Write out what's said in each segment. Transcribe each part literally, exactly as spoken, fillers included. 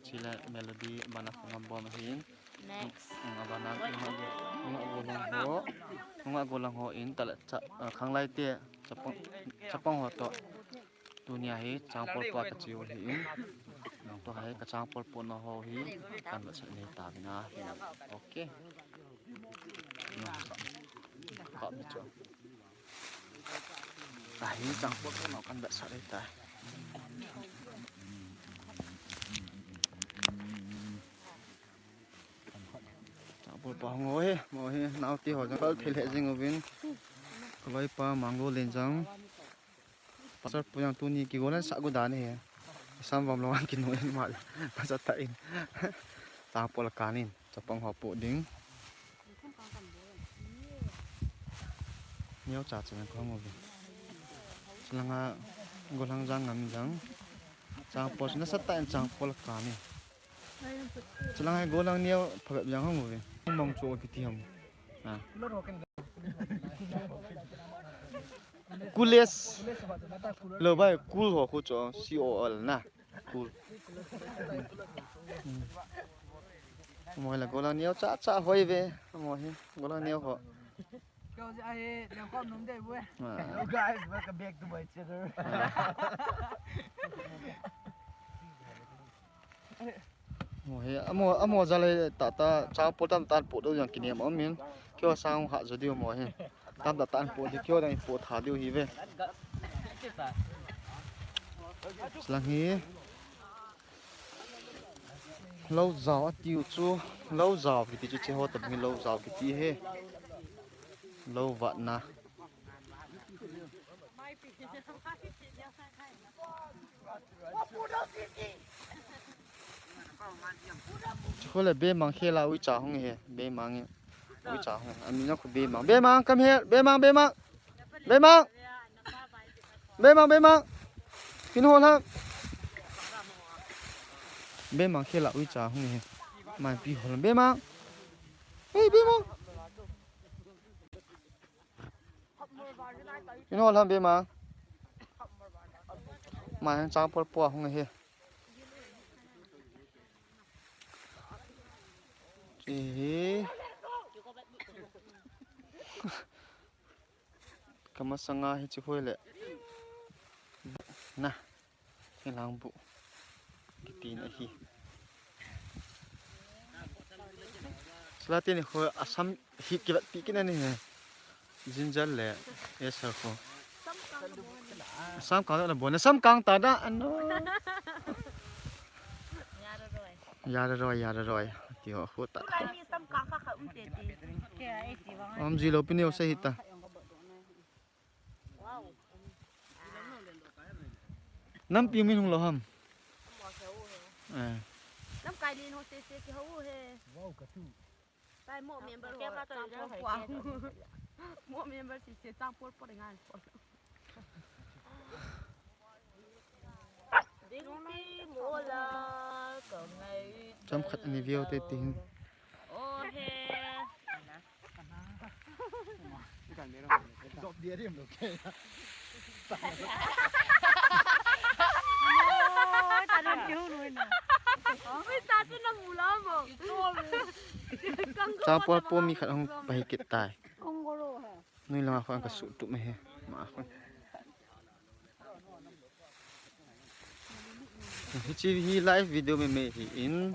Chile Melody bana phung am bom ahin. Next. Nunga bana, nunga go, nunga go lang ho. Nunga go lang ho in tala cha, ah, khanglai te, chapang, chapang ho to. Tunia hi changpol po ka chiu hi in. Nang to hai ka changpol po na ho hi. Kan ba sa nei ta bina. Okay. Nang sa. Ka mi cho. Tahi changpol po na kan ba sa nei ta. Changpol pa hung ho he, mo he, nau ti ho jang kal thil he jing uvin. Kaloi pa mango len jang. Pastor pu jang tuni kigolan sa go dan he. Sam vam lo an kinu en mal. Pasa ta in. Changpol kanin, chapang ho po ding. Neo cha cha ko mo. Silanga golang jang ngam jang. Changpol na sa ta in changpol kanin. Chilang hai golang neo phabep jang hong uve. Mong chu kiti ham. Ha. Kules. Lo bai kul ho khu cho C O L na. Kul. Mo la golang neo cha cha hoi ve. Mo hi golang neo ho. Kau si ahi, neo kom num dei bu. Ah. Hello guys, welcome back to my channel. Ah. Mo hi, amo, amo jale ta ta, changpol tam tan po do jang kinem amin. Kio sang ha jo diu mo hi. Tam ta tan po di kio dang po tha diu hi ve. Silang hi. Lo jao atiu chu, lo jao kiti chu che ho tam hi lo jao kiti he. Lo vat na. Chule Bemang khela uicha hung he, Bemang e. Uicha hung. Amina khu Bemang. Bemang, come here. Bemang, Bemang. Bemang. Bemang, Bemang. Kin ho la. Bemang khela uicha hung he. Mai pi ho la. Bemang. Hey, Bemang. Ino lam be ma. Ma changpol po hung he. Ehe. Kamasanga hi chi hoi le. Na. Hilang bu. Kitin ahi. Silate ni ho asam hi kivat pi kina ni he. Ginger le. Yes, sir, ho. Sam kang na bon. Sam kang ta da ano. Yara roi, yara roi. Ti ho ho ta. Sam kang kha kha um te te. Om ji lo pi ni ho sa hi ta. Nampi min hung lo ham. Eh. Lamkai lin ho se se ki ho he. Wow, ka tu. Tai mo member ho. Mo member si se changpol po ngan po. Ding ti mo la ka ngai. Cham khat ani view te tin. O he. Changpol po mi khat hung pahi kit tai. Nui langa khon ka su tu me he. Ma khon. Hichi hi live video me me hi in.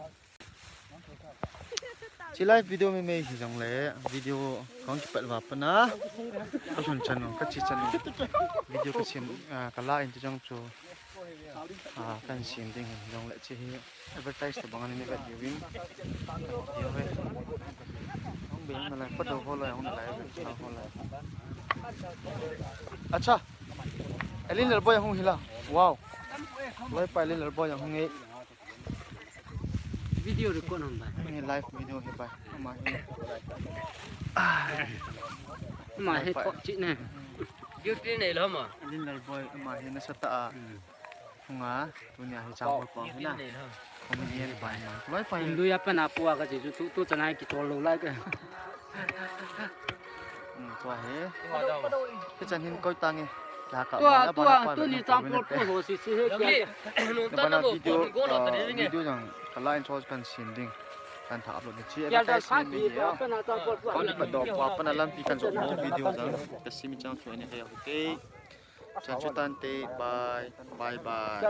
Chi live video me me hi jong le video kong kipat va pana. Ka sun channel, ka chi channel. Video ka sim, ah, ka la in chi jong chu. Ah, kan sim ding hi jong le chi hi advertise to bang ani me vet diu in. Video he. Hong be na lai, pa do ho lai, hong na lai, ho lai. Acha. Elin Lalboi hung hila. Wow. Loi pa Elin Lalboi hung e. Video record hon bai. Ni live video he bai. Ama he. Ama he ko chi ne. Duty nei lo ma. Elin Lalboi ama he na sa ta a. Hmm. Hunga, tunia hi chang ko ko na. Duty nei lo. Comedian bai ma. Loi pai. Indu ya pa na pu a ka chi chu tu, tu chana ki tol lo lai ka. Hmm, tua he. Hichan hin koi tang e. Tua, tua, tuni chang por por ho si si he. Bana video, video jang kala intro kan sin ding. Kan tha upload ni chi. Advertise ni ni ya. Kani pa do pa pa na lampi kan jo mo video jang. Ka simi chang chu ani he, okay. Chan chu tan te, bye. Bye bye.